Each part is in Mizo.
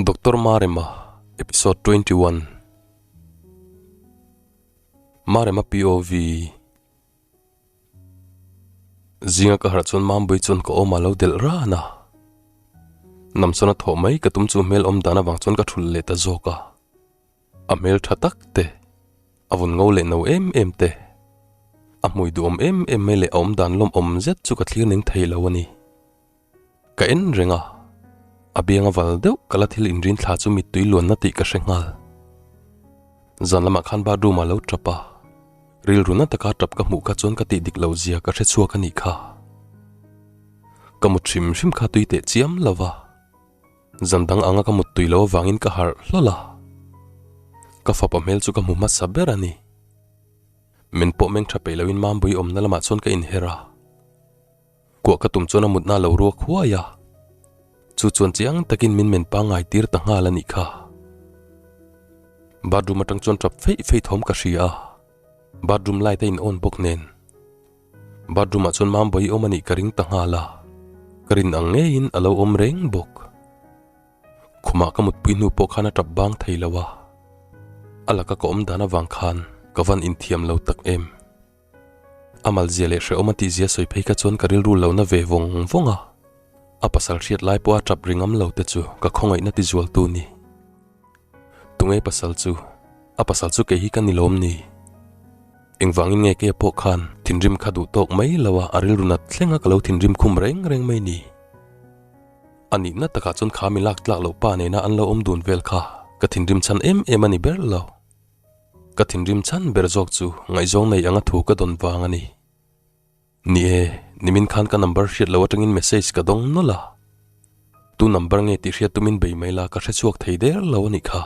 Doctor Marema Episode 21 Marema POV Zinga ka harh chuan Mambui chuan ka awm a lo delh ran a. Nam chuan a thawh mai ka tum chu hmel awm dan avang chuan ka thulh leh ta zawk a. A hmel tha tak te, a vun ngo leh no em em te, a hmui duhawm em em mai leh a awm dan lawmawm zet chu ka thlir ning thei lo a ni. Ka en reng a, a bianga val deuh ka la thil inrin thla chu mittui luanna tih ka hre nghal. Zan lamah khan bathroom ah lo tap a, rilru na taka tap ka hmuh kha chuan ka tih dik loh zia ka hre chhuak a nih kha. Ka mut hrim hrim kha tui teh chiam lo va, zan dang anga ka mut tui loh avangin ka harh hlawl a. Ka fapa hmel chu ka hmu hmasa ber a ni. Min pawh meng tha peih loin Mambui awmna lamah chuan ka inher a. Kuah ka tum chuan a mutna a lo ruak huai a, chu chuan chiang takin min men pangngai tir ta nghal a nih kha. Bathroom atang chuan tap feih feih thawm ka hria a, bathroom light a in on bawk nen. Bathroom ah chuan Mambawi awm a nih ka ring ta nghal a, ka rin ang ngeiin a lo awm reng bawk. Khumah ka mutpui hnu pawh khan a tap bang thei lo a, a laka ka awm dan avang khan ka van inthiam lo tak em. A malzia leh hrehawm a tihzia sawi phei kha chuan ka rilru lo na ve vawng vawng a, a pasal hriat lai pawha tap ri ngam lo te chu ka khawngaihna ti zual tu ni. Tunge pasal chu? A pasal chu kei hi ka ni lawm ni? Engvangin nge keia pawh khan thinrim kha duh tawk mai lo a, a rilru nat thleng a ka lo thinrim khum reng reng mai ni? A nihna takah chuan kha mi lak tlak loh pa nena an lo awm dun vel kha ka thinrim chhan em em a ni ber lo. Ka thinrim chhan ber zawk chu ngaihzawng nei anga thu ka dawn vang a ni. Ni e, nimin khan ka number hriat lo atangin message ka dawng nawlh a. Tu number nge tih hriat tumin bei mai la ka hre chhuak thei der lo a nih kha.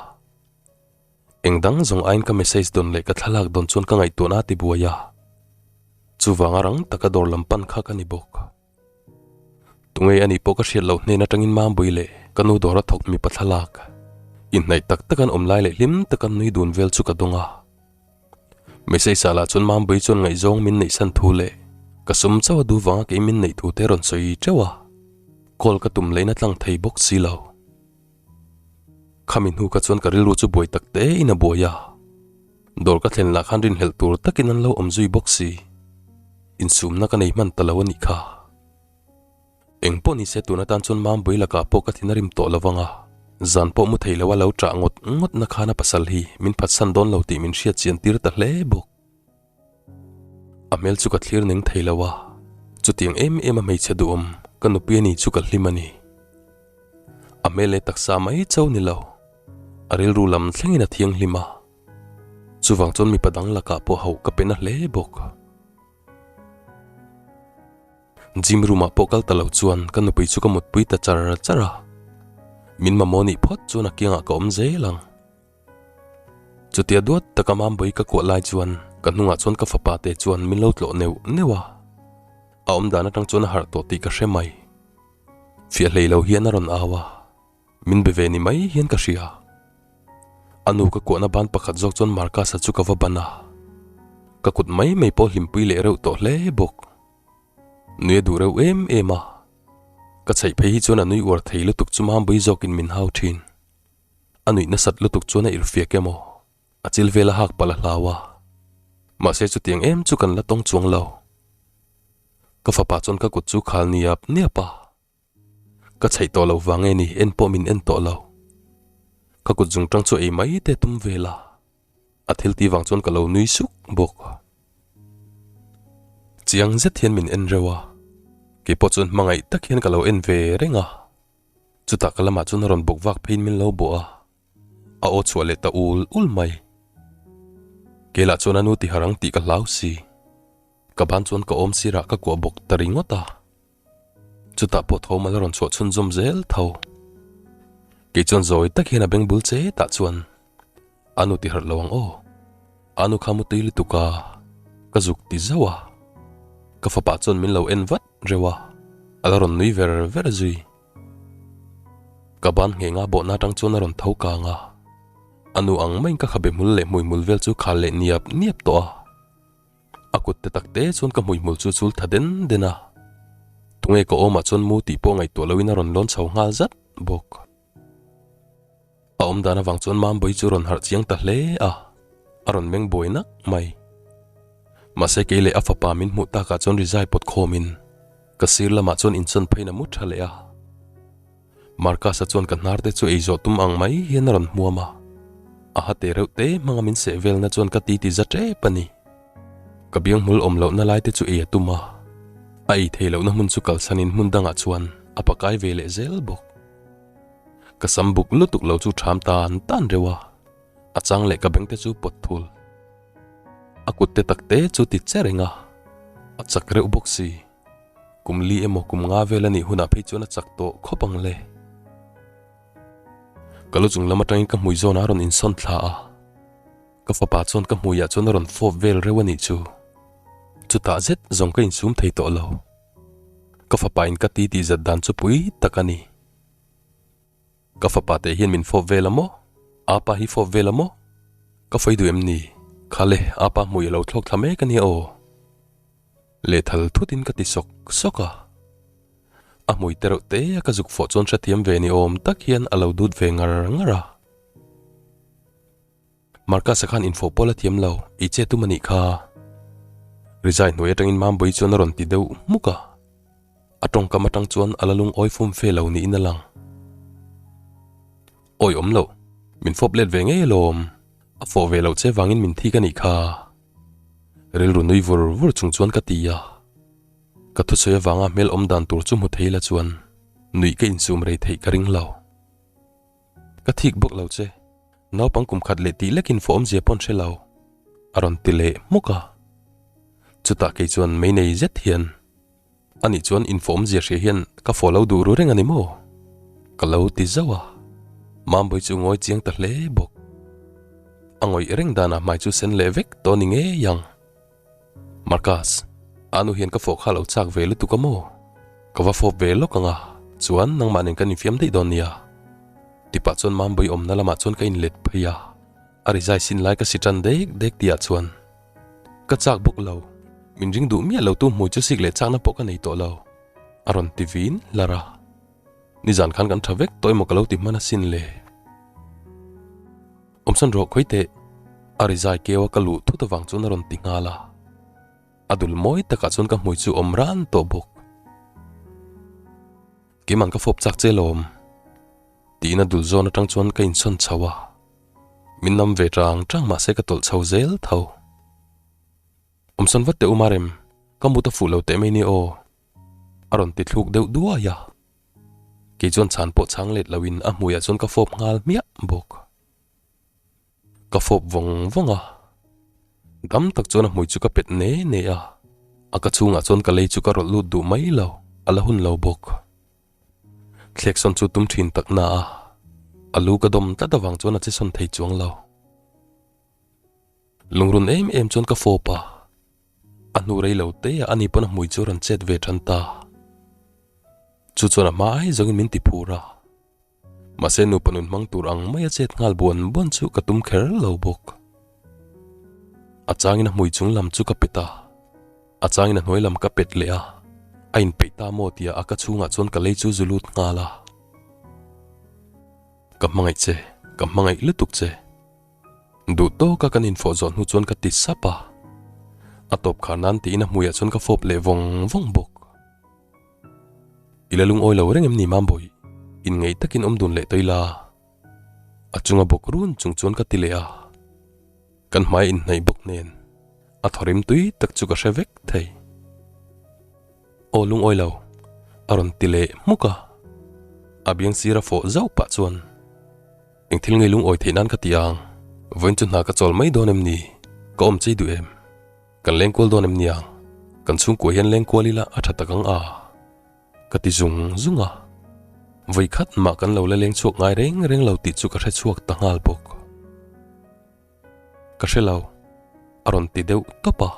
Eng dang zawng aiin ka message dawn leh ka thlalak dawn chuan ka ngaihtuahna a ti buai a. Chuvanga rang taka dawr lam pan kha ka ni bawk. Tunge a nih pawh ka hriat loh hnen atangin Mambui leh ka nu dawra thawk mipa thlalak inhnaih tak tak an awm lai leh hlim taka nui dun vel chu ka dawng a. Message ah lah chuan Mambui chuan ngaihzawng min neih san thu leh ka sum chauh a duh vanga kei min neih thu te rawn sawi teuh a, call ka tum lehna tlang thei bawk si lo. Khami hnu kha chuan ka rilru chu buai tak te in a buai a, dawr ka thlen lah khan rinhlelh tur takin an lo awm zui bawk si. Insumna ka nei hman ta lo a nih kha. Eng pawh ni se tun atan chuan Mambui lakah pawh ka thin a rim tawh lo vang a, zan pawh mu thei lo a lo ṭah ngawt ngawt na khan a pasal hi min phatsan dawn lo tih min hriat chian tir ta hle bawk. A hmel chu ka thlir ning thei lo a, chutiang em em a hmeichhe duhawm ka nupui a ni chu ka hlim a ni. A hmel leh taksa mai chauh ni lo, a rilru lam thlengin a thianghlim a, chuvang chuan mipa dang lakah pawh hauh ka pe na hle bawk. Gym room ah pawh kal ta lo chuan ka nupui chu ka mutpui ta char char a, min mamawh nih phawt chuan a kiangah ka awm zel ang. Chutia duat taka Mambui ka kuah lai chuan ka hnungah chuan ka fapa te chuan min lo tlawh neuh neuh a, a awm dan atang chuan a harh tawh tih ka hre mai. Fiah hlei lo hian a rawn au a, min be ve ni mai hian ka hria. A nu ka kuahna ban pakhat zawk chuan Marcus-a chu ka va ban a, ka kut mai mai pawh hlimpui leh reuh tawh hle bawk. Nui a duh reuh em em a, ka chheih phei hi chuan a nui uar thei lutuk chu Mambui zawkin min hau thin. A nuih nasat lutuk chuan a irhfiak emaw, a chil vel a hak palh a hlau a. Mahse chutiang em chu kan la tawng chuang lo. Ka fapa chuan ka kut chu khal niap niap a. Ka chheih tawh lo vang nge ni en pawh min en tawh lo. Ka kut zung tang chu ei mai te tum vel a. A thil ti vang chuan ka lo nui suk bawk. Chiang zet hian min en reuh a. Keipawh chuan hmangaih tak hian ka lo en ve reng a. Chutah ka lamah chuan a rawn bawk vak pheiin min lo bawh a, a aw chhuah leh ta ul ul mai. Keilah chuan a nu ti harh ang tih ka hlau si. Ka ban chuan ka awm sirah ka kuah bawk ta ringawt a. Chutah pawh tho mal a rawn chhuah chhunzawm zel tho. Kei chuan zawi tak hian a beng bul che tah chuan a nu ti harh lo ang aw. A nu kha mutui lutuk a, ka zuk ti zauh a. Ka fapa chuan min lo en vat reuh a, a la rawn nui ver ver zui. Ka ban ngheng a bawhna atang chuan a rawn tho kang a, a nu ang maiin ka khabe hmul leh hmuihmul vel chu khal leh niap niap tawh a. A kut te tak te chuan ka hmuihmul chu chul tha den den a, tunge ka awmah chuan mu tih pawh ngaihtuah loin a rawn lawn chho nghal zat bawk. awmdan avang chuan Mambawi chu rawn harh chiang ta hle a, a rawn meng buai nak mai. Mahse kei leh a fapa min hmuh takah chuan rizai pawt khawmin ka sir lamah chuan insawn pheiin a mu tha leh a. Marcus-a chuan ka hnar te chu ei zawh tum ang mai hian a rawn hmuam a, a hate reuh te hmanga min seh velna chuan ka ti ti za tep a ni. Ka biang hmul awm lohna lai te chu ei a tum a, a ei thei lohna hmun chu kalsanin hmun dangah chuan a pakai ve leh zel bawk. Ka sam buk lutuk lo chu ṭham tan tan reuh a, a chang leh ka beng te chu pawt thul. A kut te tak te chu ti che reng a, a chak reuh bawk si. Kum li emaw kum nga vel a nih hunah phei chuan a chak tawh khawp ang le. Ka lu chung lam atangin ka hmui zawnah a rawn insawn thla a, ka fapa chuan ka hmuiah chuan a rawn fawp vel reuh a nih chu. Chutah zet zawng ka insum thei tawh lo. Ka fapa in ka ti tih zat dan chu pui tak a ni. Ka fapa te hian min fawp vel a maw? Apa hi fawp vel a maw? Ka fawi duh em ni? Khale, apa hmui a lo thlawk thla mek a nia aw. Lehthal thutin ka ti sawk sawk a. A hmui te reuh te a ka zuk fawh chuan hrethiam ve ni awm tak hian a lo dut ve ngar ngar a. Marcus-a khan infawh pawl a thiam lo, i che tum a nih kha. Rizai hnuai atangin Mambawi chuan a rawn ti deuh hmuk a. A tawngkam atang chuan a la lungawi fum fe lo niin a lang. Awi awm loh, min fawp let ve ngei alawm. A fawh ve loh che vangin min thik a nih kha. Rilru nui vur vur chung chuan ka ti a. Ka thusawi avanga hmel awm dan tur chu hmu thei la chuan nuih ka insum rei theih ka ring lo. Ka thik bawk lo che, naupang kum khat leh tih lekin fawh awmzia pawn hre lo, a rawn ti leh hmuk a. Chutah kei chuan mei nei zet hian, Ani chuan infawh awmzia hria hian ka fawh lo duh ru reng a ni maw? Ka lo ti zauh a. Mambawi chu ngawi chiang ta hle bawk. A ngawih reng danah hmai chu sen leh vek tawh a ni ngei ang. Marcus, a nu hian ka fawh kha a lo chak ve lutuk a maw? Ka va fawp ve lawk ang a, chuan nangmah nen kan infiam daih dawn nia. Tipah chuan Mambawi awmna lamah chuan ka inlet phei a, a rizai sin lai ka si tan dek dek tihah chuan ka chak bawk lo, min ring duh miah lo tu hmui chu sik leh chakna pawh ka nei tawh lo, a rawn ti vin hlar a. Nizan khan kan tha vek tawh emaw ka lo ti hman asin le. Awmsan rawh khawi teh, a rizai keu a ka luh thut avang chuan a rawn ti nghal a. A dul mawi takah chuan ka hmui chu awm ran tawh bawk. Keimah ka fawp chak che lawm, tiin a dul zawn atang chuan ka insawn chho a. Min nam ve tang tang mahse ka tawlh chho zel tho. Awmsan vat teh u Marem, ka mut a fuh lo teh mai nia aw, a rawn ti thluk deuh duai a. Kei chuan chhan pawh chhang let loin a hmuiah chuan ka fawp nghal hmiah bawk. Ka fawp vawng vawng a, dam tak chuan a hmui chu ka pet ne ne a, a ka chhungah chuan ka lei chu ka rawlh lut duh mai lo, a la hun lo bawk. Thlek sawn chu tum thin tak na a, a lu ka dawm tlat avang chuan a che sawn thei chuang lo. Lungrun em em chuan ka fawp a, a hnu rei lo te ah ani pawn a hmui chu a rawn chet ve tan ta. Chu chuan a hma ai zawngin min ti phur a, mahse nupa nun hmang tur ang mai a chet nghal buan buan chu ka tum kher lo bawk. A changin a hmui chung lam chu ka pet a, a changin a hnuai lam ka pet leh a, a inpeih ta maw tia a ka chhungah chuan ka lei chu zu lut nghal a. Ka hmangaih che, ka hmangaih lutuk che. Duh tawka kan infawh zawh hnu chuan ka ti sap a, a tawp khar nan tiin a hmuiah chuan ka fawp leh vawng vawng bawk. I la lungawi lo reng em ni Mambawi? Inngeih takin awm dun leh tawih la. A chunga bawk run chung chuan ka ti leh a, kan hmai inhnaih bawk nen a thawrim tui tak chu ka hre vek thei. Aw lungawi lo, a rawn ti leh hmuk a, a biang sira fawh zauh pah chuan. Eng thil ngei lungawi theih nan ka ti ang, vawiin chu hna ka chawl mai dawn em ni? Ka awm chei duh em? Kan leng kual dawn em ni ang? Kan chhungkua hian leng kual ila a tha tak ang a? Ka ti zung zung a, vawi khat mah kan lo la leng chhuak ngai reng reng lo tih chu ka hre chhuak ta nghal bawk. Ka hre lo, a rawn ti deuh tawp a.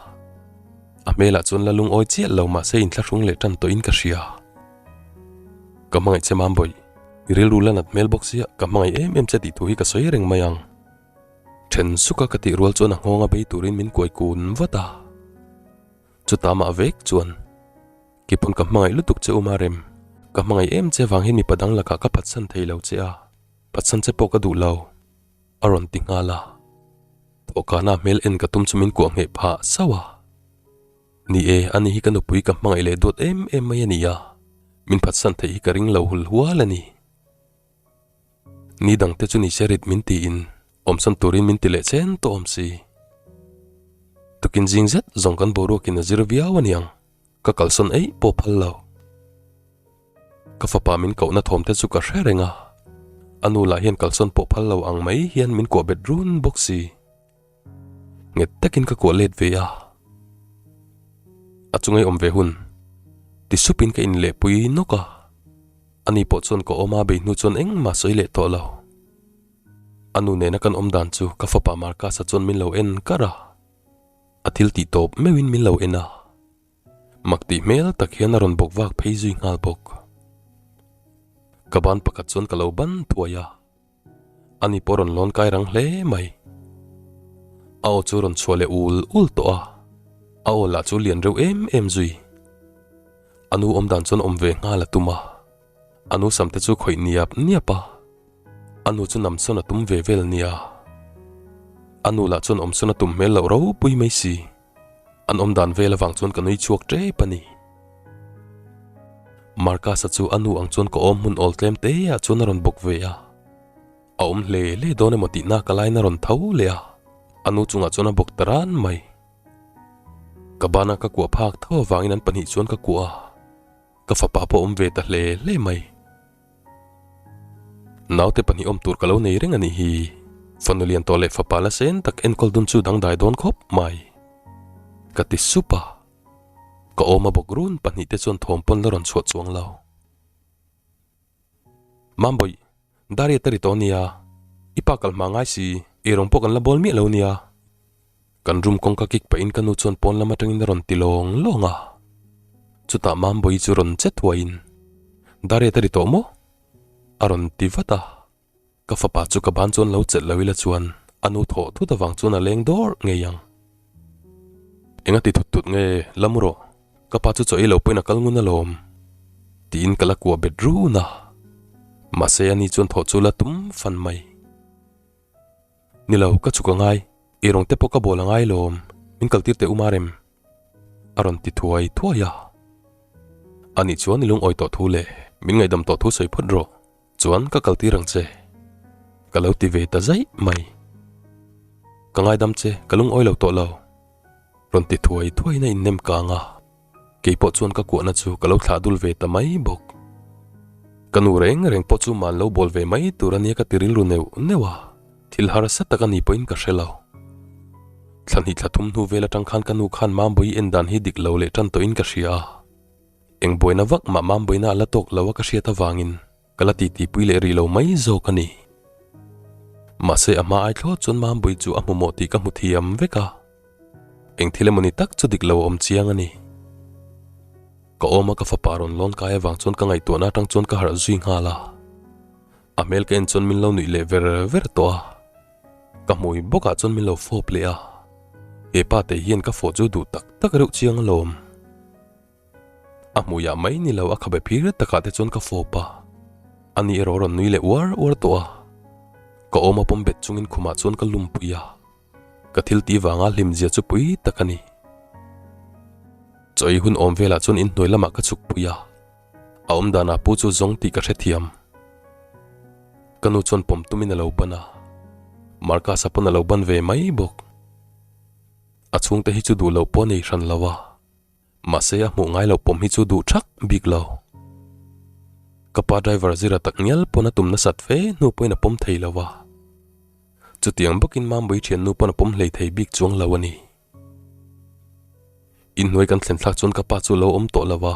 A hmelah chuan la lungawi chiah lo mahse inthlahrung leh tan tawhin ka hria. Ka hmangaih che Mambawi, i rilru la nat hmel bawk sia ka hmangaih em em che tih thu hi ka sawi reng mai ang. Then suka ka tih rual chuan a nghawng a bei turin min kuai kun vat a. Chuta mah vek chuan Kipawn ka hmangaih lutuk che u Marem, ka hmangaih em che vang hian mipa dang lakah ka phatsan thei lo che a, phatsan che pawh ka duh lo. A rawn ti nghal a. Thawhkana hmel en ka tum chu min kuah ngheh phah sauh a. Ni e, ani hi ka nupui ka hmangaih leh duat em em mai a ni a, min phatsan theih hi ka ring lo hul hual a ni. Ni dangte chu ni se rit min tiin awmsan turin min ti leh chen tawh awm si. Tukin zing zet zawng kan boruakin a zir viau a niang, ka kalsawn eih pawh phal lo. Ka fapa min kohna thawm te chu ka hre reng a, a nu lah hian kalsawn pawh phal lo ang mai hian min kuah bet run bawk si. Nghet takin ka kuah let ve a, a chungai awm ve hun ti supin ka inlehpui nawk a, ani pawh chuan ka awm a bei hnu chuan engmah sawi leh tawh lo. A nu nena kan awm dan chu ka fapa Marcus-a chuan min lo en kar a, a thil tih tawp meuhin min lo en a. Mak tih hmel tak hian a rawn bawk vak phei zui nghal bawk. Ka ban pakhat chuan ka lo ban thuai a, ani pawh rawn lawn kai rang hle mai. A aw chu rawn chhuah leh ul ul tawh a, a aw lah chu lian reuh em em zui. A nu awm dan chuan awm ve nghal a tum a, a nu sam te chu khawih niap niap a, a nu chu namsawn a tum ve vel nia. A nu lah chuan awmsawn a tum hmel loh ropui mai si. An awm dan vel avang chuan ka nui chhuak tep a ni. Marcus-a chu a nu ang chuan ka awm hmun awl tlem te ah chuan a rawn bawk ve a. A awm hle hle dawn emaw tihna ka lain a rawn tho leh a, a nu chungah chuan a bawk ta ran mai. Ka bana ka kuah phak tho avangin an pahnih chuan ka kuah a, ka fapa pawh a awm ve ta hle hle mai. Naute pahnih awm tur ka lo nei reng a nih hi. Fanu lian tawh leh fapa la sen tak enkawl dun chu dangdai dawn khawp mai. Ka ti sup a. Ka awm a bawk run pahnih te chuan thawm pawn la rawn chhuah chuang lo. Mambawih, Daria ta ri tawh nia. I pa kal hma ngai si, eirawng pawh kan la bawl miah lo nia. Kan room kawngka kik pahin ka nu chuan pawn lam atangin a rawn ti lawng lawng a. Chutah Mambawi chu rawn che thuaiin, Dariat a ri tawh maw? a rawn ti vat a. Ka fapa chu ka ban chuan lo chelh lo ila chuan a nu thawh thut avang chuan a leng dawr ngei ang. Enga ti thut thut nge la mu rawh, ka pa chu chaw ei lo pawhin a kal ngun alawm, tiin ka la kuah bet run a. Mahse ani chuan thawh chu la tum fan mai. Ni lo, ka chhuk a ngai, ei rawng te pawh ka bawl a ngai lawm, min kal tir teh u Marem. A rawn ti thuai thuai a. Anih chuan i lungawi tawh thu leh min ngaihdam tawh thu sawi phawt rawh, chuan ka kal tir ang che. Ka lo ti ve ta zaih mai. Ka ngaidam che, ka lungawi lo tawh lo. Rawn ti thuai thuaiin a innem kang a. Kei pawh chuan ka kuahna chu ka lo thlah dul ve ta mai bawk. Ka nu reng reng pawh chu man lo bawl ve mai tur ania ka ti rilru neuh neuh a, thil harsa tak a ni pawhin ka hre lo. Thla hnih thla thum hnu vel atang khan ka nu khan Mambawi en dan hi dik lo leh tan tawhin ka hria a, eng buaina vak mah Mambawiina a la tawk lo a ka hriat avangin Ka la titipui leh rih lo mai zawk a ni. Mahse a hma ai thlawt chuan Mambui chu a hmu mawh tih ka hmu thiam vek a. Eng thil emaw ni tak chu dik lo a awm chiang a ni. Ka awm a ka fapa rawn lawn kai avang chuan ka ngaihtuahna atang chuan ka harh zui nghal a. A hmel ka en chuan min lo nuih leh ver ver tawh a. Ka hmui bawkah chuan min lo fawp leh a. He pa te hian ka fawh chu duh tak tak reuh chiang alawm. A hmuiah mai ni lo a khabe phir takah te chuan ka fawp a, ani erawh rawn nui leh uar uar tawh a. Ka awm a pawm bet chungin khumah chuan ka lumpui a, ka thil tih vanga hlimzia chu pui tak a ni. Chaw ei hun awm velah chuan inhnuai lamah ka chhuk pui a, a awm danah pu chu zawng tih ka hrethiam. Ka nu chuan pawm tumin a lo ban a, Marcus-a pawn a lo ban ve mai bawk. A chhungte hi chu duh loh pawh a nei hran lo a. Mahse a hmuh ngai loh pawm hi chu duh thak bik lo. Ka pa driver zira tak ngial pawn a tum nasat fe hnu pawhin a pawm thei lo a. Chutiang bawkin Mambui thiannu pawn a pawm hlei thei bik chuang lo a ni. Inhnuai kan thlen thlak chuan ka pa chu lo awm tawh lo a.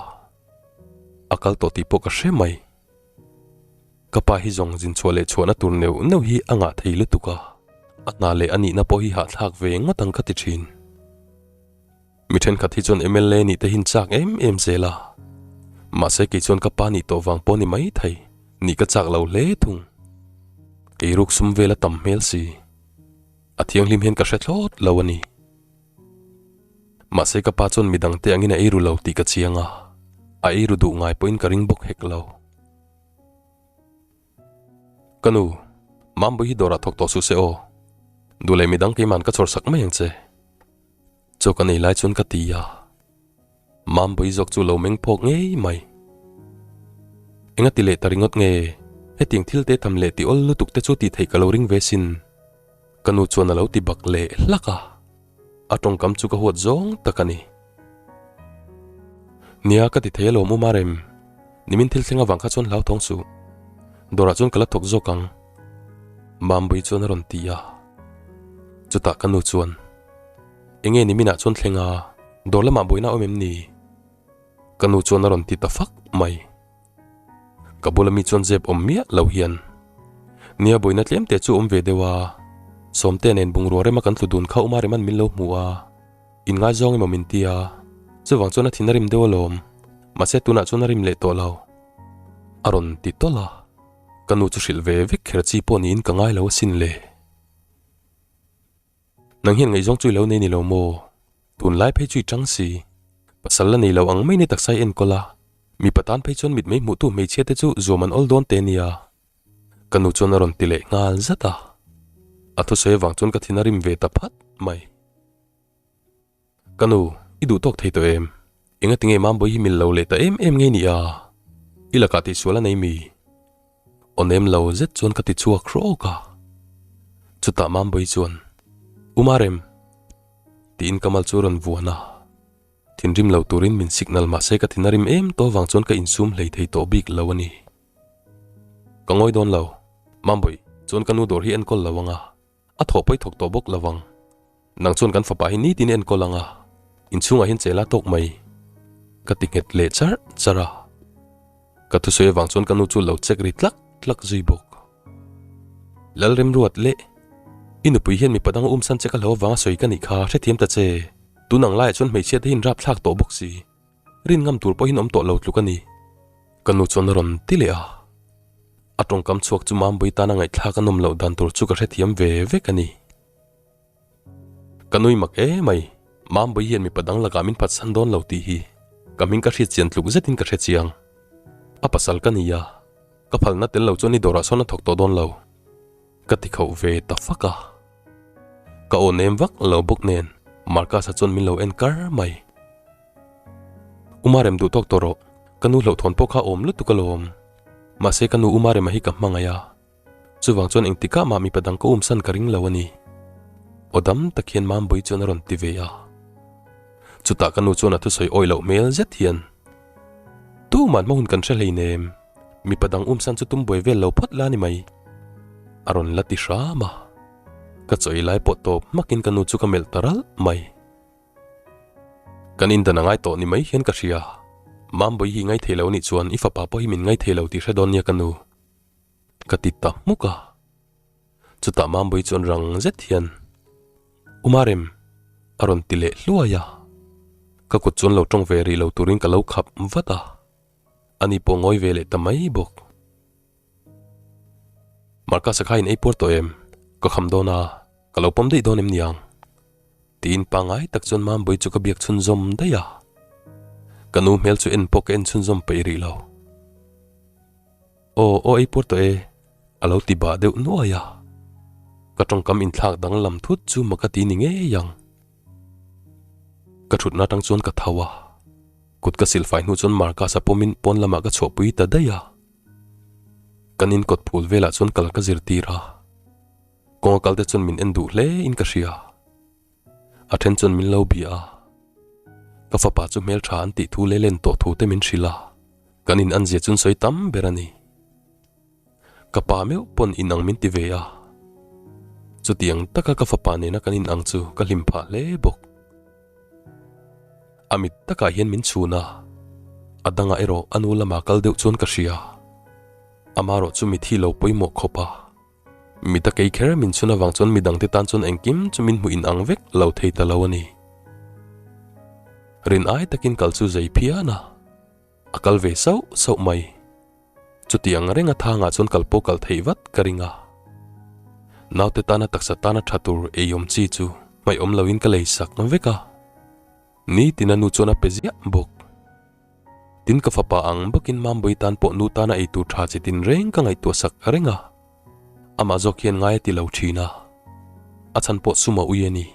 A kal tawh tih pawh ka hre mai. Ka pa hi zawng zin chhuah leh chhuahna tur neuh neuh hi a ngah thei lutuk a. A hna leh a nihna pawh hi hahthlak ve ngawt ang ka ti thin. Mi thenkhat hi chuan mla nih te hin chak em em zel a, mahse kei chuan ka pa nih tawh vang pawh ni mai thei, nih ka chak lo hle thung. Eiruk sum vel a tam hmel si, a thianghlim hian ka hre thlawt lo a ni. Mahse ka pa chuan midang te angin a eiru lo tih ka chiang a, a eiru duh ngai pawhin ka ring bawk hek lo. Ka nu, Mambui hi dawrah thawk tawh suh se aw. Duh leh midang keiman ka chhawr sak mai ang che. Chaw ka nei lai chuan ka ti a. Mambui zawk chu lo meng phawk ngei mai. Enga ti leh ta ringawt nge? Hetiang thil te tham leh ti awl lutuk te chu tih theih ka lo ring ve sin. Ka nu chuan a lo ti bak leh hlak a. A tawngkam chu ka huat zawng tak a ni. Nia ka ti thei alawm u Marem, nimin thil thleng avang kha chuan hlauthawng suh. Dawrah chuan ka la thawk zawk ang. Mambui chuan a rawn ti a. Chutah ka nu chuan, Enge niminah chuan thleng a, dawr lamah buaina awm em ni? Ka nu chuan a rawn ti ta fak mai. Ka bula mi chuan zep awm miah lo hian, Nia buaina tlem te chu awm ve deuh a, Sawmte nen bungrua rema kan tlu dun kha Uma Reman min lo hmu a, inngaizawng emaw min ti a, chuvang chuan a thin a rim deuh alawm, mahse tunah chuan a rim leh tawh lo. A rawn ti tawlh a, ka nu chu hrilh ve vek kher chi pawh niin ka ngai lo asin le. Nang hian ngaihzawng chu i lo nei ni lo maw? Tunlai phei chu i chang si. Pasal la nei lo ang mai ni taksa i enkawl a, mipa tan phei chuan mitmei hmuhtu hmeichhia te chu zuam an awl dawn te nia. Ka nu chuan a rawn ti leh nghal zat a. A thusawi avang chuan ka thin a rim ve ta phat mai. Ka nu, i duh tawk thei tawh em? Enga tinge Mambawi hi mil lo leh ta em em nge ni a? I lakah tihsual a nei mi? Aw nem lo zet chuan ka ti chhuak hrawk a. Chutah Mambawi chuan, U Marem! tiin ka mal chu a rawn vuan a. Thinrim lo turin min signal mahse ka thin a rim em tawh avang chuan ka insum hlei thei tawh bik lo a ni. Ka ngawi dawn lo, Mambawi chuan ka nu dawr hi enkawl lo ang a. A thawh pawi thawk tawh bawk lo vang. Nang chuan kan fapa hi nitin i enkawl ang a, inchhungah hian chela tawk mai. Ka ti nghet leh charh charh a. Ka thusawi avang chuan ka nu chu lo check ri tlak tlak zui bawk. Lalremruat leh i nupui hian mipa dang umsan che ka hlo avanga sawi ka nih kha hrethiam ta che. Tun ang laiah chuan hmeichhia te hi in rapthlak tawh bawk si. Rin ngam tur pawhin awm tawh lo tluk a ni. Ka nu chuan a rawn ti leh a. A tawngkam chhuak chu Mambui tana ngaihthlak a nawm loh dan tur chu ka hrethiam ve vek a ni. Ka nui mak e mai, Mambui hian mipa dang lakah min phatsan dawn lo tih hi ka hming ka hriat chian tluk zetin ka hre chiang. A pasal ka ni a, ka phalna tel lo chuan i dawrah sawn a thawk tawh dawn lo. Ka ti khauh ve ta fak a. Ka aw nem vak lo bawk nen Marcus-a chuan min lo en kar mai. Uma rem duh tawk tawh rawh, ka nu hlauhthawn pawh kha awm lutuk alawm. Mahse ka nu Uma rema hi ka hmangaih a, chuvang chuan engtikah mah mipa dang ka umsan ka ring lo a ni. Aw dam tak hian Mambui chuan a rawn ti ve a. Chutah ka nu chuan a thusawi awih loh hmel zet hian, Tuman hma hun kan hre hleinem, mipa dang umsan chu tum buai vel lo phawt la ni mai. A rawn la ti hram a. Ka chawi lai pawh tawp hmakin ka nu chu ka melh ta ralh mai. Kan indan a ngai tawh ni mai hian ka hria. Mambawi hi i ngai thei lo anih chuan i fapa pawh hi min ngai thei lo tih hre dawn nia ka nu. Ka ti ta hmuk a. Chutah Mambawi chuan rang zet hian, U Marem! a rawn ti leh hluai a. Ka kut chuan lo tawng ve rih lo turin ka lo khap vat a. Ani pawh ngawi ve leh ta mai bawk. Marcus-a kha in ei puar tawh em? Ka kham dawn a, ka lo pawm daih dawn em niang? Tiin pangngai tak chuan Mambawi chu ka biak chhunzawm daih a. Ka nu hmel chu en pawh ka en chhunzawm peih rih lo. Aw, aw ei puar tawh e, a lo ti bah deuh nuai a. Ka tawngkam inthlak danglam thut chu mak a ti ni ngei ang. Ka thutna atang chuan ka tho a, kut ka silfai hnu chuan Marcus-a pawmin pawn lamah ka chhuahpui ta daih a. Kan in kawt phul velah chuan kal ka zirtir a, kawnga kal te chuan min en duh hle in ka hria. A then chuan min lo bia a, ka fapa chu hmeltha an tih thu leh len tawh thu te min hrilh a, kan in an zia chuan sawi tam ber a ni. Ka pa meuh pawn in ang min ti ve a, chutiang taka ka fapa nena kan in ang chu ka hlim phah hle bawk. A mit takah hian min chhun a, a dangah erawh a nu lama kal deuh chuan ka hria. Amarawh chu mithi lo pawimawh khawp a, mit a kei kher min chhun avang chuan midangte tan chuan engkim chu min hmuh inang vek lo thei ta lo a ni. Rin ai takin kal chu zei phian a. A kal ve sauh sauh mai. Chutiang renga thangah chuan kal pawh kal theih vat ka ring a. Naute tana taksa tana tha tur ei awm chi chu hmaih awm loin ka lei sak vek a. Nitin a nu chuan a pe ziah bawk. Tin ka fapa ang bawkin Mambawi tan pawh nu tana ei tur tha chi tin reng ka ngaihtuah sak reng a. Amah zawk hian ngai a ti lo thin a, a chhan pawh sum a ui a ni.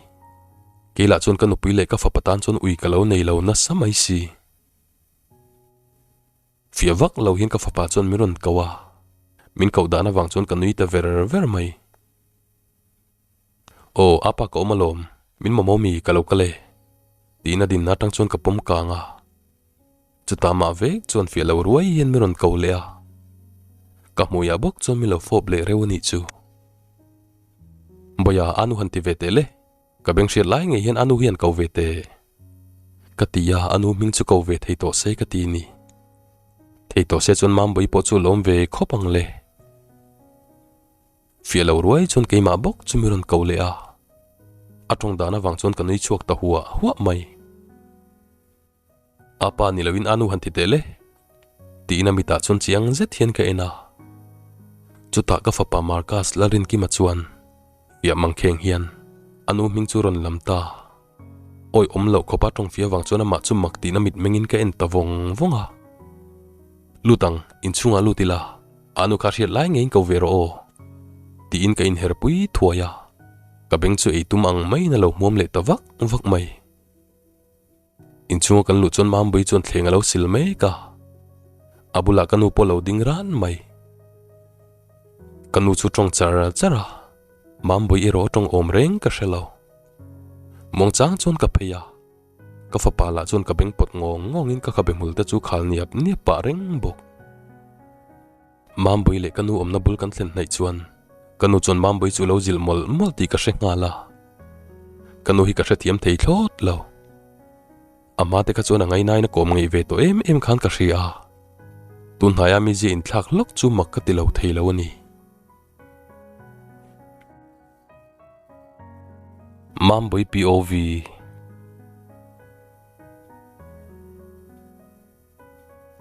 Kei lah chuan ka nupui leh ka fapa tan chuan ui ka lo nei lo nasa mai si. Fiah vak lo hian ka fapa chuan min rawn ko a, min koh dan avang chuan ka nui ta ver ver mai. Aw, apa ka awm alawm, min mamawh mi ka lo kal e, tiin a dinna atang chuan ka pawm kang a. Chutah mah vek chuan fiah lo ruai hian min rawn ko leh a, ka hmuiah bawk chuan min lo fawp leh reuh a nih chu. Bawia, anu han ti ve teh le, ka beng hriat lai ngei hian anu hi an ko ve teh. Ka ti a, anu hming chu ko ve thei tawh se ka ti ni. Thei tawh se chuan Mambawi pawh chu lawm ve khawp ang le. Fiah lo ruai chuan keimah bawk chu mi rawn ko leh a, a tawng dan avang chuan ka nui chhuak ta huah huah mai. A pa ni loin a nu han ti teh le? Tiin a mitah chuan chiang zet hian ka en a. Chutah ka fapa Marcus Lalrinkima chuan fiah mangkheng hian a nu hming chu rawn lam ta. Awi awm loh khawpa tawng fia vang chuan amah chu mak tihna mitmengin ka en ta vawng vawng a. Lut ang, inchhungah lut ila, a nu kha hriat lai ngeiin ko ve rawh aw. Tiin ka inherpui thuai a. Ka beng chu ei tum ang maiin a lo hmuam leh ta vak vak mai. Inchhunga kan luh chuan Mambui chuan thleng a lo sil mek a, a bulah ka nu pawh lo ding ran mai. Ka nu chu tawng char char a, Mambui erawh a tawng awm reng ka hre lo. Muangchang chuan ka phei a, ka fapa lah chuan ka beng pawt ngawng ngawngin ka khabe hmul te chu khal niap niap pah reng bawk. Mambui leh ka nu awmna bul kan thlen hnaih chuan ka nu chuan Mambui chu lo zilh mawlh mawlh tih ka hre nghal a. Ka nu hi ka hrethiam thei thlawt lo. A hma te kha chuan a ngainain a kawm ngeih ve tawh em em khan ka hria a. Tun hnaia mizia inthlak hlawk chu mak ka ti lo thei lo a ni. Mambui POV.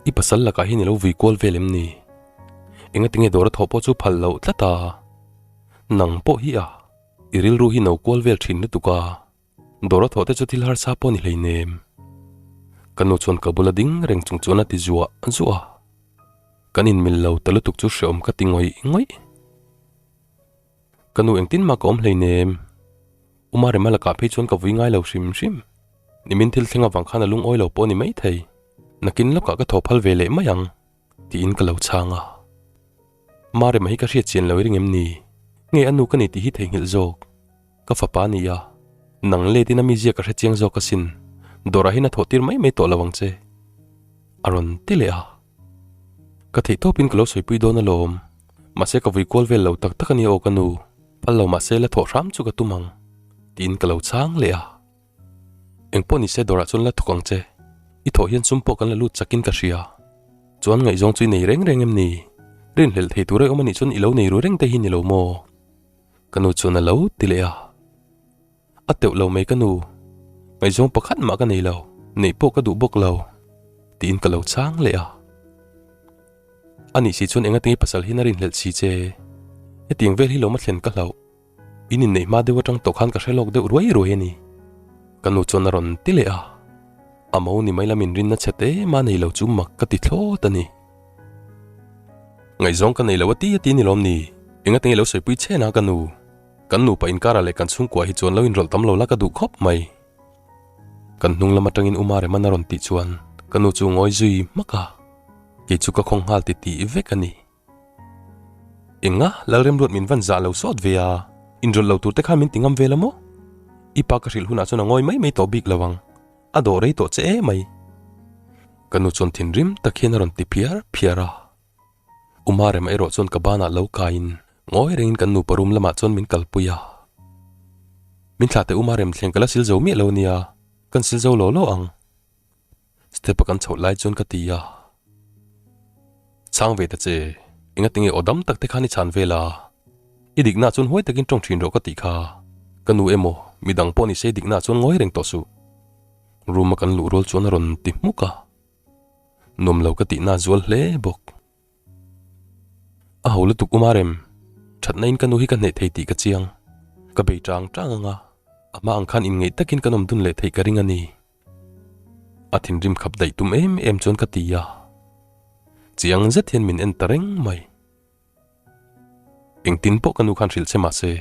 I pasal lakah hian i lo vui kual vel em ni? Engatinge dawr a thawh pawh chu phal loh tlat a? Nang pawh hi a, i rilru hi no kual vel thin lutuk a, dawr a thawh te chu thil harsa pawh ni hleinem. Ka nu chuan ka bula ding reng chung chuan a ti zuah zuah a, kan inmil lo ta lutuk chu hreawm ka ti ngawih ngawih. Ka nu engtin mah ka awm hleinem. U Marema lakah phei chuan ka vui ngai lo hrim hrim. Nimin thil thleng avang khan a lungawi lo pawh a ni maithei. Nakin lawkah ka thaw phal ve leh mai ang, tiin ka lo chhang a. Marema hi ka hriat chian lo i ring em ni? Nge a nu ka ni tih hi theihnghilh zawk. Ka fapa a ni a, nang let in a mizia ka hre chiang zawk asin. Dawrah hian a thawh tir mai mai tawh lo ang che. A rawn ti leh a. Ka theih tawpin ka lo sawipui dawn alawm. Mahse ka vui kual vel lo tak tak a nia aw ka nu, phal lo mahse la thawh hram chu ka tum ang, tiin ka lo chhang leh a. Engpawh nise dawrah chuan la thawk ang che, i thawh hian sum pawh kan la lut chakin ka hria. Chuan ngaihzawng chu i nei reng reng em ni? Rinhlelh thei tur a awm a nih chuan i lo nei ru reng te hi ni lo maw? Ka nu chuan a lo ti leh a. A teuh lo mai ka nu, ngaihzawng pakhat mah ka nei lo, neih pawh ka duh bawk lo, tiin ka lo chhang leh a. A nih si chuan enga tinge pasal hian a rinhlelh si che? Hetiang vel hi lo ma thlen ka hlauh. In inneih hma deuh atang tawh khan ka hre lawk deuh ruai ruai a ni. Ka nu chuan a rawn ti leh a. A mo ni mai lamin rinna chhe te mah nei lo chu mak ka ti thlawt a ni. Ngaihzawng ka nei lo a ti a ti ni lawm ni? Enga tinge lo sawipui chen a ka nu? Kan nupa inkarah leh kan chhungkua hi chuan lo inrawlh tam lo la ka duh khawp mai. Kan hnung lam atangin U Mareman a rawn tih chuan ka nu chu ngawi zui hmak a, kei chu ka khawng nghal ti tih vek a ni. Enga, Lalremruat min van zah lo sawt ve a, inrawlh lo tur te khan min ti ngam vel a maw? I pa ka hrilh hunah chuan a ngawi mai mai tawh bik lo ang, a dawh rei tawh che e mai. Ka nu chuan thinrim tak hian a rawn ti phiar phiar a. U Marema erawh chuan ka banah lo kaiin ngawi rengin kan nupa room lamah chuan min kalpui a. Min thlah teh U Marem thleng ka la sil zo miah lo nia, kan sil zo law law ang. Step a kan chhoh lai chuan ka ti a. Chhang ve ta che, engatinge aw dam tak te khan i chhan vel a? I dikna chuan huai takin tawng thin rawh ka tih kha. Ka nu emaw, midang pawh ni se dikna chuan ngawi reng tawh suh. Room a kan luh rual chuan a rawn ti hmuk a. Nuam lo ka tihna a zual hle bawk. A ho lutuk Uma rem, thatna in ka nu hi ka hneh thei tih ka chiang. Ka bei tang tang ang a, a hma ang khan inngeih takin kan awm dun leh theih ka ring a ni. A thinrim khap daih tum em em chuan ka ti a. Chiang zet hian min en ta reng mai. Engtin pawh ka nu khan hrilh che mahse,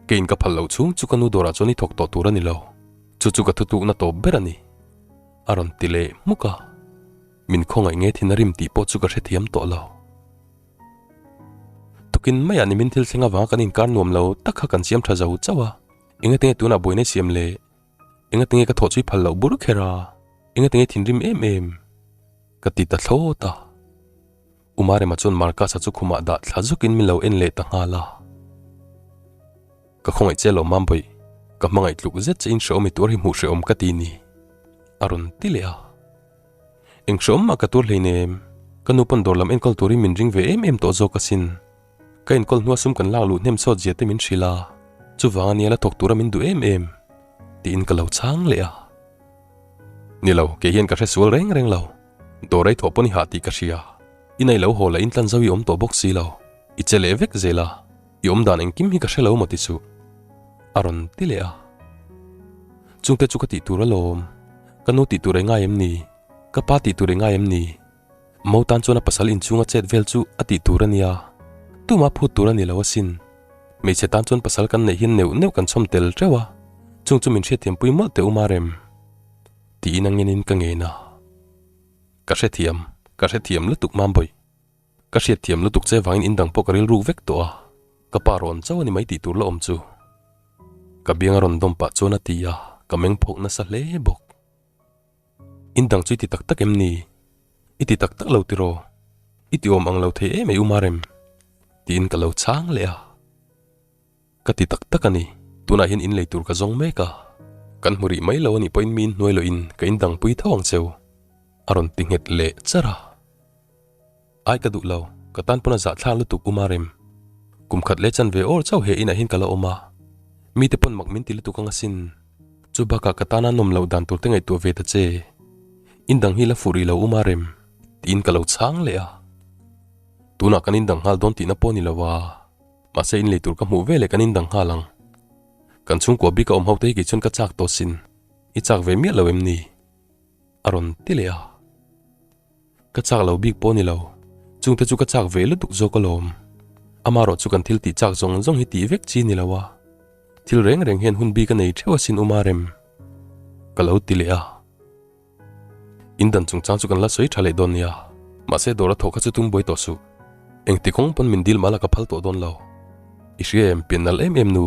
keiin ka phal loh chhung chu ka nu dawrah chuan i thawk tawh tur a ni lo. Chu chu ka thutlukna tawp ber a ni. A rawn ti leh hmuk a. Min khawngaih nge thin a rim tih pawh chu ka hrethiam tawh lo. Tukin maiah ni min thil thleng avanga kan inkar nuam lo tak kha kan siam tha zo chauh a. Engatinge tunah buaina i siam le? Engatinge ka thawh chu i phal loh bur kher a? Engatinge thinrim em em? Ka ti ta thlawt a. Umarema chuan Marcus-a chu khumah dah thla zukin min lo en leh ta nghal a. Ka khawngaih che lo Mambawih, ka hmangaih tluk zet che in hrehawm i tuar hi hmuh hrehawm ka ti ni, a rawn ti leh a. Eng hrehawm mah ka tuar hleinem, ka nu pawn dawr lam enkawl turin min ring ve em em tawh zawk asin. Ka enkawl hnua sum kan lak luh hnem sawt zia te min hrilh a, chuvang ania la thawk tura min duh em em, tiin ka lo chhang leh a. Ni lo, kei hian ka hre sual reng reng lo. Dawr ei thawh pawn i hah tih ka hria. I nei lo haw la in tlan zo i awm tawh bawk si lo. I che leh vek zel a, i awm dan engkim hi ka hre lo maw ti suh. A rawn ti leh a. Chungte chu ka tih tur alawm. Ka nu tih tur ei ngai em ni? Ka pa tih tur ei ngai em ni? Mo tan chuan a pasal inchhunga chet vel chu a tih tur a nia. Tuma phut tur a ni lo asin. Hmeichhe tan chuan pasal kan neih hian neuh neuh kan chhawm tel teuh a, chung chu min hriatthiampui mawlh teh u Marem. Tiin a ngenin ka ngen a. Ka hrethiam, ka hrethiam lutuk Mambawih. Ka hriatthiam lutuk che vangin indang pawh ka rilruk vek tawh a, ka pa rawn chauh a ni mai tih tur la awm chu. Ka biang a rawn dawm pah chuan a ti a, ka meng phawk nasa hle bawk. Indang chu i ti tak tak em ni? I ti tak tak lo tiraw? I ti awm ang lo thei em ei u Marem? Tiin ka lo chhang leh a. Ka ti tak tak a ni, tunah hian inlei tur ka zawng mek a, kan hmu rih mai lo a nih pawhin mi inhnuai lohin ka indangpui tho ang cheu, a rawn ti nghet leh char a. Ai ka duh lo, ka tan pawn a zahthlak lutuk u Marem. Kum khat leh chan ve awr chauh he inah hian ka la awm a, mite pawn mak min ti lutuk ang asin. Chu bakah ka tana nawm loh dan tur te ngaihtuah ve ta che. Indang hi la fuh rih lo u Marem, tiin ka lo chhang leh a. Tunah kan indang nghal dawn tihna pawh a ni lo a, mahse inlei tur ka hmuh veleh kan indang nghal ang. Kan chhungkua bik a awm ho te hi kei chuan ka chak tawh sin, i chak ve miah lo em ni? A rawn ti leh a. Ka chak lo bik pawh a ni lo, chungte chu ka chak ve lutuk zawk alawm. Amaherawh chu kan thil tih chak zawng zawng hi tih vek chi a ni lo a, thil reng reng hian hun bik a nei theuh asin u Marem, ka lo ti leh a. In dan chungchang chu kan la sawi tha leh dawn nia, mahse dawr a thawh kha chu tum buai tawh suh. Engti kawng pawn min dil mahla ka phal tawh dawn lo. I hria em pian nalh em em nu?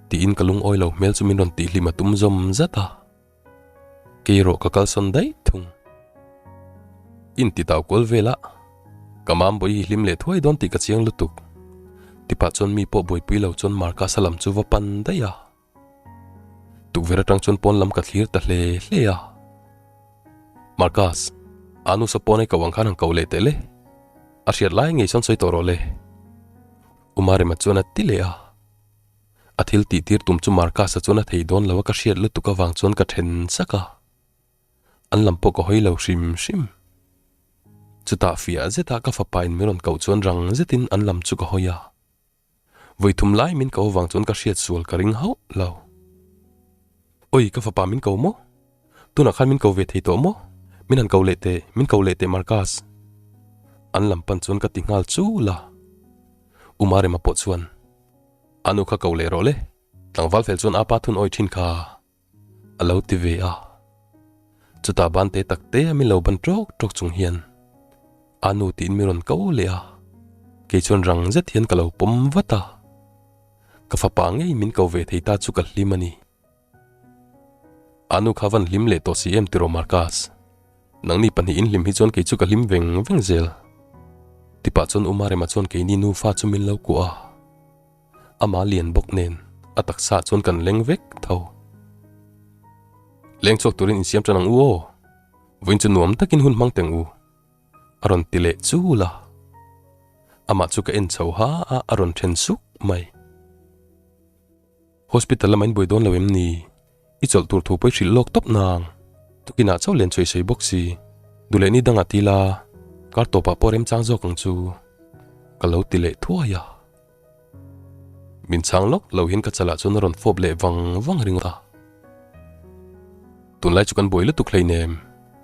Tiin ka lungawi lo hmel chu min rawn tihhlim a tum zawm zat a. Kei erawh ka kalsawn daih thung. In ti tau kual vel a, ka mam bawi hi hlim leh thuai dawn tih ka chiang lutuk. Tipah chuan mi pawh buaipui lo chuan Marcus-a lam chu va pan daih a. Tukverh atang chuan pawn lam ka thlir ta hle hle a. Marcus, Anus-a pawn ai koh ang khan han koh leh teh le. A hriat lai ngei sawn sawi tawh rawh le. Umarema chuan a ti leh a. A thil tih tir tum chu Marcus-a chuan a thei dawn lo a ka hriat lutuk avang chuan ka then sak a. An lam pawh ka hawi lo hrim hrim. Chutah fiah zeta ka fapa in min rawn koh chuan rang zetin an lam chu ka hawi a. Vawi thum lai min ko avang chuan ka hriat sual ka ring hauh lo. Oi ka fapa min ko maw? Tunah khan min ko ve thei tawh maw? Min han ko leh teh, min ko leh teh Marcus. An lam pan chuan ka ti nghal chul a. U Marema pawh chuan, A nu kha ko leh rawh le, tlangval fel chuan apa thun awi thin kha. A lo ti ve a. Chutah ban te tak te a min lo ban tawk tawk chung hian a nu tiin min rawn ko leh a. Kei chuan rang zet hian ka lo pawm vat a. Ka fapa ngei min ko ve thei ta chu ka hlim a ni. A nu kha van hlim leh tawh si em tiraw Marcus? Nangni pahnihin hlim hi chuan kei chu ka hlim veng veng zel. Tipah chuan U Marema chuan keini nufa chu min lo kuah a. Ama lian bawk nen a taksa chuan kan leng vek tho. Leng chhuak turin insiam tan ang u aw. Vawiin chu nuam takin hun hmang teng u. A rawn ti leh chul a. Amah chu ka en chho ha a, a rawn then suk mai. Hospital lamah in buai dawn lo em ni? I chawlh tur thu pawh i hrilh lawk tawp nang. Tukinah chauh len chhuai sawi bawk si. Duh leh ni dangah ti la, kar tawpah pawh remchang zawk ang chu. Ka lo ti leh thuai a. Min chhang lawk lo hian ka chalah chuan a rawn fawp leh vang vang ringawt a. Tunlai chu kan buai lutuk hleinem.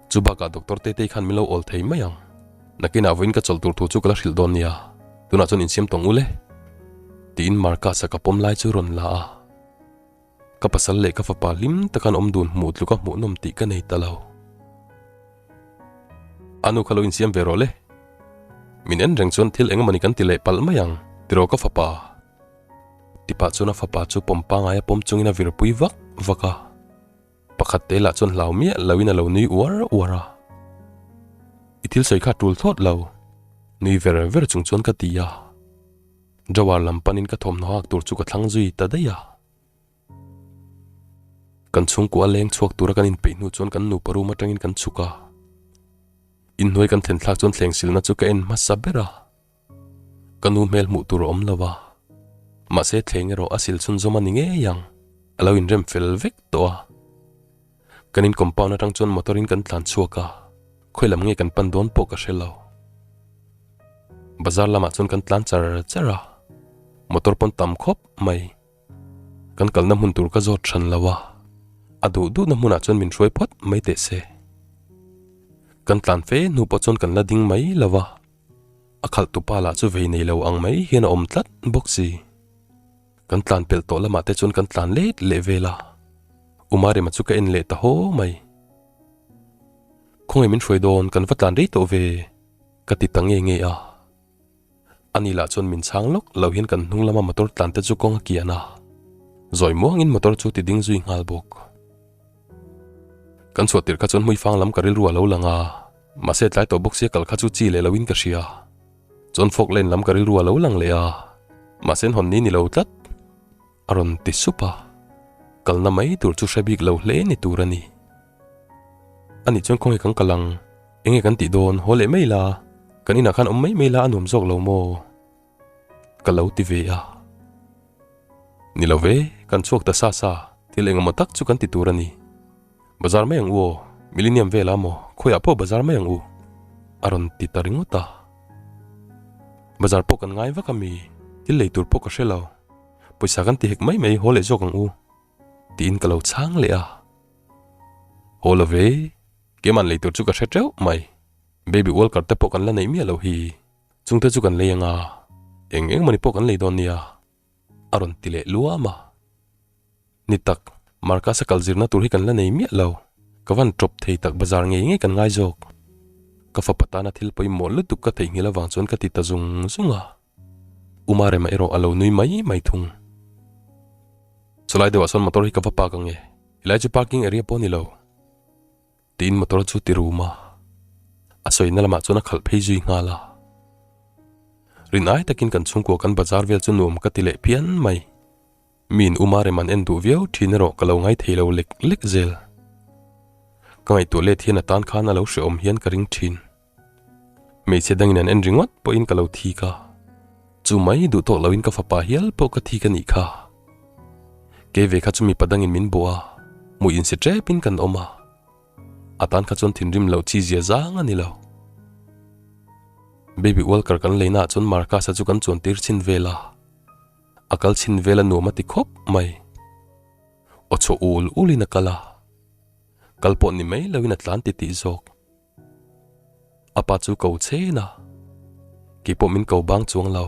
Chu bakah Doctor Tetei khan min lo awl thei mai ang. Nakinah vawiin ka chawlh tur thu chu ka la hrilh dawn nia. Tunah chuan insiam tawng u le. Tiin Marcus-a ka pawm lai chu rawn la a. Ka pasal leh ka fapa hlim taka an awm dun hmuh tluka hmuhnawm tih ka nei ta lo. A nu kha lo insiam ve rawh le. Min en reng chuan thil engemaw ni kan ti leh palh mai ang, tiraw ka fapa? Tipah chuan a fapa chu pawm pangai a pawm chungin a virpui vak vak a. Pakhat te lah chuan hlau miah loin a lo nui uar uar a. I thil sawi kha a tul thlawt lo, nui ver ver chung chuan ka ti a. Drawer lam panin ka thawmhnaw hak tur chu ka thlang zui ta daih a. Kan chhungkua leng chhuak tura kan inpeih hnu chuan kan nupa room atangin kan chhuk a. Inhnuai kan thlen thlak chuan thleng silna chu ka en hmasa ber a. Ka nu hmel hmuh tur a awm lo a. Mahse thleng erawh a sil chhunzawm a ni ngei ang. A lo inrem fel vek tawh a. Kan in compound atang chuan motor in kan tlan chhuak a, khawi lam nge kan pan dawn pawh ka hre lo. Bazar lamah chuan kan tlan char char a, motor pawn tam khawp mai. Kan kalna hmun tur ka zawt hran lo a, a duh duhna hmunah chuan min hruai phawt mai teh se. Kan tlan fe hnu pawh chuan kan la ding mai lo a, a khalh tupa lah chu vei nei lo ang mai hian a awm tlat bawk si. Kan tlan pelh tawh lamah te chuan kan tlan let leh vel a, Umarima chu ka en leh ta haw mai. Khawngaih min hruai dawn kan va tlan rei tawh ve ka ti ta nge nge a. Ani lah chuan min chhang lawk lo hian kan hnung lama motor tlan te chu kawng a kian a, zawi muangin motor chu ti ding zui nghal bawk. Kan chhuah tirh kha chuan hmuifang lam ka rilru a lo lang a, mahse tlai tawh bawk sia kal kha chu chi leh loin ka hria. Chuan fawk len lam ka rilru a lo lang leh a, mahse an hawn ni ni lo tlat a rawn ti sup a, kalna mai tur chu hre bik lo hle ni tur a ni. Ani chuan khawnge kan kal ang, enge kan tih dawn, haw leh mai la, kan inah khan awm mai mai la a nuam zawk lo maw? Ka lo ti ve a. Ni lo ve, kan chhuak ta sa sa, thil engemaw tak chu kan ti tur a ni. Bazar mai ang u aw, Millennium vel ah maw, khawiah pawh bazar mai ang u, a rawn ti ta ringawt a. Bazar pawh kan ngai vak a mi, thil lei tur pawh ka hre lo. Pawisa kan ti hek mai mai, haw leh zawk ang u, tiin ka lo chhang leh a. Haw lo ve, keimah lei tur chu ka hre teuh mai, Baby Walker te pawh kan la neih miah loh hi, chungte chu kan lei anga, eng eng mawni pawh kan lei dawn nia. A rawn ti leh luam a. Ni tak, Marcus-a kal zirna tur hi kan la nei miah lo. Ka van tawp thei tak bazar ngei ngei kan ngai zawk. Ka fapa tana thil pawimawh lutuk ka theihnghilh avang chuan ka ti ta zung zung a. Umarema erawh a lo nui mai mai thung. Chulai deuhah sawn motor hi ka va park ang e, helai chu parking area pawh a ni lo. Tiin motor chu ti rum a, a sawina lamah chuan a khalh phei zui nghal a. Rin ai takin kan chhungkua kan bazar vel chu nuam ka ti leh phian mai. Mi in uma rem an en duh viau thin erawh ka lo ngai thei lo lek lek zel. Ka ngaihtuah let hian a tan khan a lo hrehawm hian ka ring thin. Hmeichhe dangin an en ringawt pawhin ka lo thik a, chu mai duh tawk loin ka fapa hial pawh ka thik a nih kha. Kei ve kha chu mipa dangin min bawh a, hmuh insi tepin kan awm a. A tan kha chuan thinrim loh chi zia zang a ni lo. Baby Walker kan leina ah chuan Marcus-a chu kan chuan tir chhin vel a, a kal chhin vel a nuam a ti khawp mai. Aw chhaw ul ulin a kal a, kal pawh ni mai loin a tlan titih zawk. A pa chu ko chen a, kei pawh min ko bang chuang lo.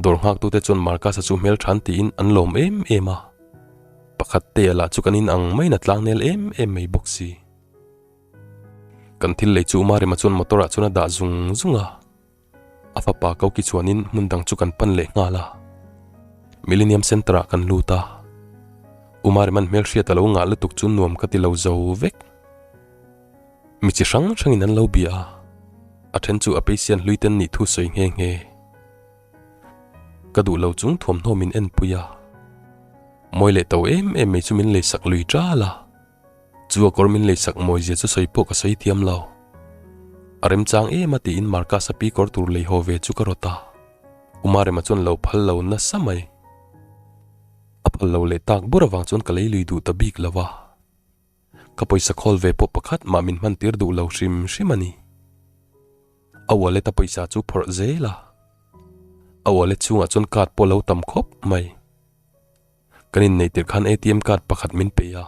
Dawr nghaktute chuan Marcus-a chu hmel than tiin an lawm em em a, pakhat te lah chu kan inang maiin a tlangnel em em mai bawk si. Kan thil lei chu Umarima chuan motor ah chuan a dah zung zung a. A fapa Koki chuanin hmun dang chu kan pan leh nghal a. Millennium Centre ah kan lut a. Umariman hmelhriat a lo ngah lutuk chu nuam ka ti lo zo vek. Mi chi hrang hrangin an lo bia a, a then chu a peisian hlui ten nih thu sawi nghe nghe. Ka duh lo chung thuamhnaw min enpui a. Mawi leh to em em mai chu min leisak lui ṭal a. Chu a kawr min leisak mawizia chu sawi pawh ka sawi thiam lo. A remchang em a tiin Marcus-a pi kawr tur lei haw ve chu ka rawt a. Umarema chuan lo phal lo nasa mai. A phal lo leh tak bur avang chuan ka lei lui duh ta bik lo a. Ka pawisa khawl ve pawh pakhat mah min hman tir duh lo hrim hrim a ni. A wallet a pawisa chu phawrh zel a. A wallet chhungah chuan card pawh lo tam khawp mai. Kan inneih tirh khan ATM card pakhat min pe a,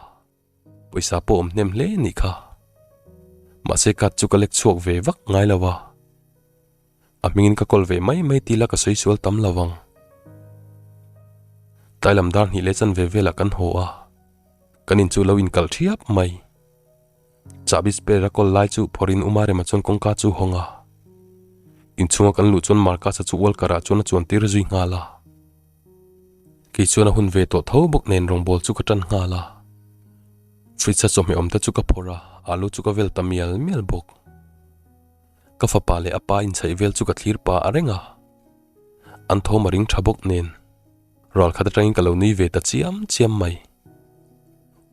pawisa pawh awm hnem hle nih kha. Mahse card chu ka lek chhuak ve vak ngai lo a, a hmingin ka call ve mai mai tila ka sawi sual tam lo ang. Tlailam dar hnih leh chanve velah kan haw a, kan in chu lo inkalh thiap mai. Chahbi spare a kawl lai chu phawrhin U Marema chuan kawngka chu hawng a. Inchhunga kan luh chuan Marcus-a chu ual karah chuan a chuan tir zui nghal a. Kei chuan a hun ve tawh tho bawk nen rawngbawl chu ka tan nghal a. Fridge-a chawhmeh awm te chu ka phawrh a, alu chu ka vel ta mial mial bawk. Ka fapa leh a pa inchhaih vel chu ka thlir pah a reng a. An thawm a ring tha bawk nen ral khat atangin ka lo nui ve ta chiam chiam mai.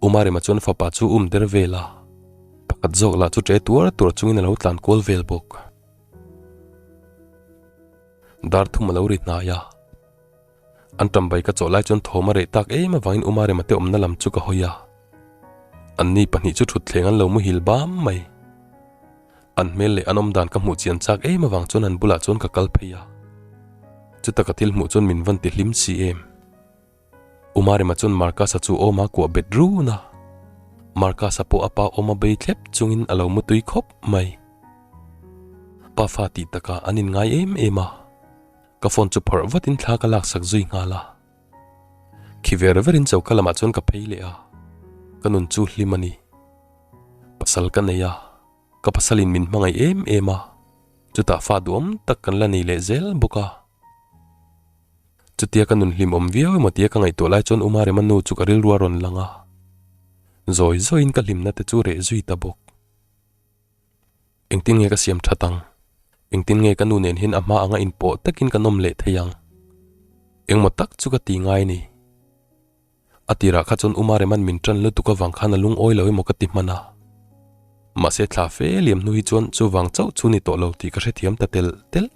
U Marema chuan fapa chu um der vel a, pakhat zawk lah chu ṭe tuar tuar chungin a lo tlan kual vel bawk. Dar thum a lo ri hnai a. An ṭambai ka chawh lai chuan thawm a reh tak em avangin U Marema te awmna lam chu ka hawi a. Anni pahnih chu ṭhutthleng an lo muhil bam mai. An hmel leh an awm dan ka hmuh chian chak em avang chuan an bulah chuan ka kal phei a. Chuta ka thil hmuh chuan min van ti hlim si em. U Marema chuan Marcus-a chu awma kuah bet run a. Marcus-a pawh a pa awma bei thlep chungin a lo mutui khawp mai. Pa fa tih takah an inngai em em a. Ka phone chu phawrh vatin thla ka laksak zui nghal a. Khi ver verin choka lamah chuan ka phei leh a. Ka nun chu hlim a ni. Pasal ka nei a, ka pasalin min hmangaih em em a, chutah fa duhawm tak kan la nei leh zel bawk a. Chutia ka nun hlim awm viau emaw tia ka ngaihtuah lai chuan Uma Rema nu chu ka rilru a rawn lang a, zawi zawiin ka hlimna te chu reh zui ta bawk. Engtin nge ka siam that ang? Engtin nge ka nu nen hian a hma anga inpawh takin kan awm leh thei ang? Engmaw tak chu ka ti ngai a ni. A tirah kha chuan Uma Reman min tan lutuk avang khan a lungawi lo emaw ka ti hman a. Mahse thla fe liam hnu hi chuan chuvang chauh chu ni tawh lo tih ka hrethiam ta telh telh.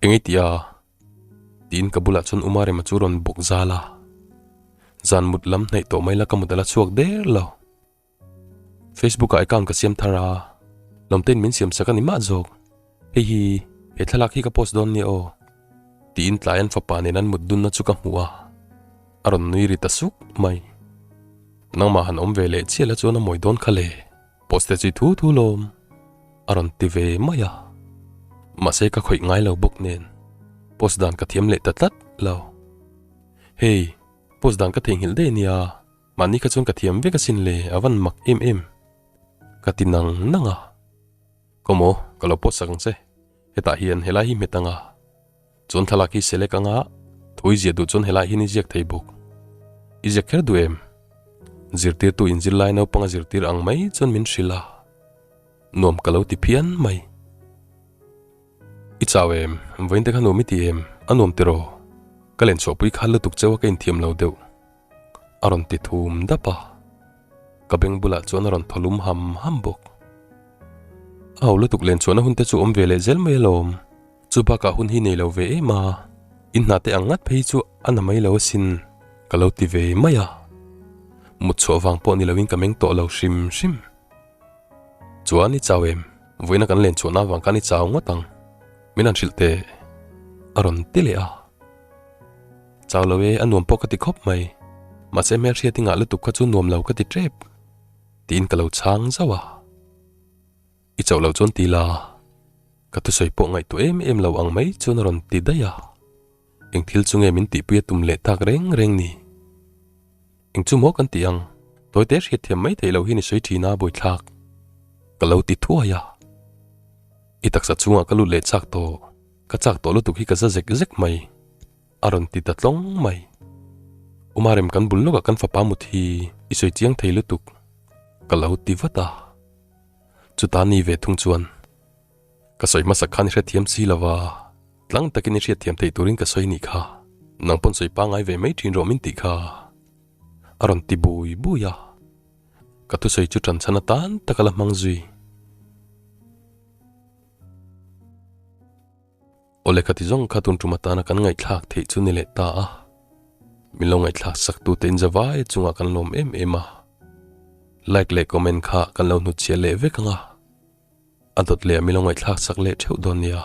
Eng i ti a? Tiin ka bulah chuan Uma Rema chu rawn bawk zal a. Zan mut lam hnaih tawh mai la ka mut a la chhuak der lo. Facebook ah account ka siam thar a, lawmtein min siam sak a ni mah zawk. Hei hi, he thlalak hi ka post dawn nia aw. Tiin tlai an fapa nen an mut dunna chu ka hmuh a, a rawn nui ri ta suk mai. Nangmah han awm ve leh chiah la chuan a mawi dawn kha le, post te chu i thu thu lawm, a rawn ti ve mai a. Mahse ka khawih ngai lo bawk nen, post dan ka thiam leh ta tlat lo. Hei, post dan ka theihnghilh daih nia. Mahni kha chuan ka thiam vek asin le, a van mak em em. Ka ti nang nang a. Kawm aw, ka lo pawt sak ang che. Hetah hian helai hi hmet anga. Chuan thlalak hi select anga, thu i ziah duh chuan helai hian i ziak thei bawk. I ziak kher duh em? Zirtirtu inzirlai naupanga zirtir ang mai chuan min hrilh a. Nuam ka lo ti phian mai. I chau em? Vawiin te kha nuam i ti em? A nuam tiraw? Ka len chhuahpui kha lutuk cheu a ka inthiam lo deuh. A rawn ti thum dap a. Ka beng bulah chuan a rawn thaw lum ham ham bawk. A ho lutuk len chhuahna hun te chu awm ve leh zel mai alawm. Chu bakah hun hi nei lo ve em a, in hna te ang ngat phei chu a na mai lo asin ka lo ti ve mai a. Mut chhuah vang pawh ni loin ka meng tawh lo hrim hrim. Chuan i chau em? Vawiina kan len chhuahna avang khan i chau ngawt ang. Min han hrilh teh. A rawn ti leh a. Chau lo e, a nuam pawh ka ti khawp mai. Mahse hmelhriat i ngah lutuk kha chu nuam lo ka ti tep. Tiin ka lo chhang zauh a. I chauh loh chuan ti la. Ka thusawi pawh ngaihtuah em em lo ang mai chuan a rawn ti daih a. Eng thil chu nge min tihpui a tum leh tak reng reng ni? Eng chu maw kan ti ang? Tawite hriatthiam mai theih loh hian i sawi thin a, buaithlak. Ka lo ti thuai a. I taksa chungah ka lut leh chak tawh. Ka chak tawh lutuk hi ka za zek zek mai. A rawn ti ta tlawng mai. Umarem kan bul lawkah kan fapa mut hi i sawi chiang thei lutuk. Ka lo ti vat a. Chuta ni ve thung chuan. Ka sawi hmasa khan i hrethiam si lo va, tlang takin i hriatthiam theih turin ka sawi nih kha. Nang pawn sawi pangngai ve mai thin rawh min tih kha. A rawn ti bui bui a. Ka thusawi chu ṭan chhan atan tak a la hmang zui. Aw lehkha ti zawng kha tun tum atana kan ngaihthlak theih chu ni leh ta a. Min lo ngaihthlak sak tute in zavai chungah kan lawm em em a. Like leh comment kha kan lo hnutchhiah leh vek ang a. A dawt leh a mi lo ngaihthlak sak leh theuh dawn nia.